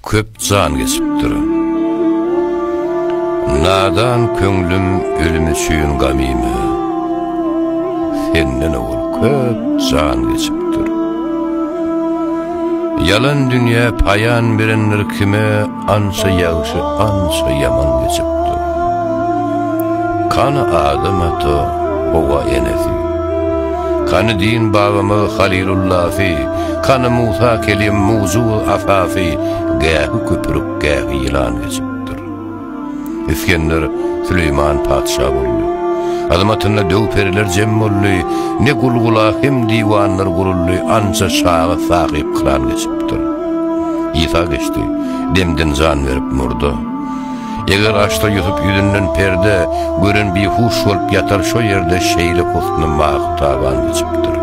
Köp jan geçipdir. Nadan köňlüm ölüm üçin gam iýme. Senden owal köp jan geçipdir. Ýalan dünýä paýan berendir kime ança ýagşy ança ýaman geçipdir. Kany Adam ata, Howa enesi. Kany din babamyz Halilullafy, Kany Musa kelim mugjuz asasy, Gähi köpürük, gähi ýylan geçipdir. Isgender Süleýman patyşa boldy. Hyzmatynda döw-periler jem boldy, Ne gulgula hem diwanlar guruldy, Ança şaga sahypkyran geçipdir. Isa geçdi, demden jan berip murda. Eger açsa Ýusup ýüzünden perde, Gören bihuş bolup ýatar şo ýerde Şeýle husny mahy taban geçipdir.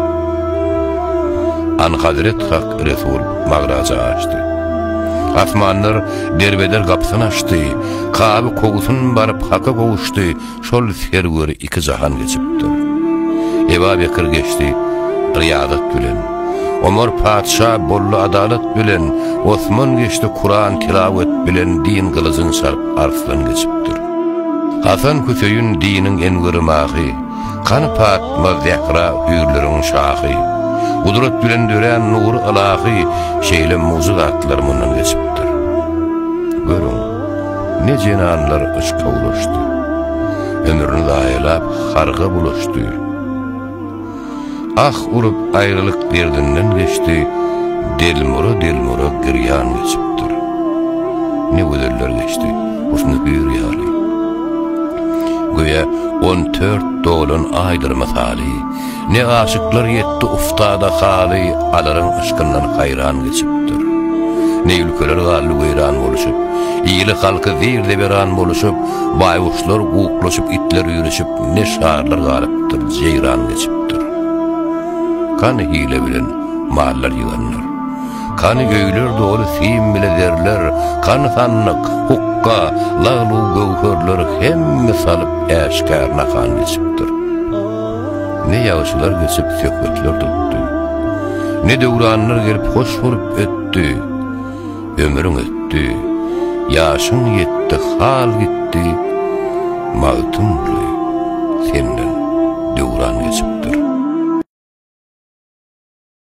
Anhazret Hak Resul magraja açdy. Asmanlar derbeder gapysyn açdy, Kaby kowsun baryp Haka gowuşdy, Şol serweri iki jahan geçipdir. Eba Bekir geçdi ryýazat bilen. Omar patyşa boldy adalat bilen, Osman geçdi Kuran tilawet bilen din gylyjyn çalyp arslan geçipdir. Hasan Hüseýin diniň enweri mahy, Kany Patma Zähra hüýrleriň şahy. Gudrat bilen dörän nury ylahy, Şeýle mugjyzatlar mundan geçipdir. Görüň! Ne jenanlar yşka ulaşdy. Ömrüni zaýalap harga bulaşdy. Ah urup aýralyk derdinden geçdi, Delmura-delmura girýan geçipdir. Ne gözeller geçdi, husny hüýr ýaly. Göýä on tört dolan aýdyr mysaly. Ne aşyklar ýetdi uftada haly Alaryň yşkyndan haýran geçipdir. Ne ülkeler galdy weýran boluşyp, Ili halky zir-zeberan boluşyp, Baýguşlar guklaşyp, itler üýrüşip, Ne şarlar galypdyr, jeýran geçipdir. Kany hile bilen mallar ýyganlar? Kany öýler doly sim bile zerler, Kany sandyk, hukga, lagl-u-göwherler Hemme salyp äşgär nahan geçipdir. Ne ýagşylar geçip söhbetler tutdy. Ne döwranlar gelip hoş bolup ötdi. Ömrüň ötdi, ýaşyň ýetdi, hal gitdi, Magtymguly, senden döwran geçipdir.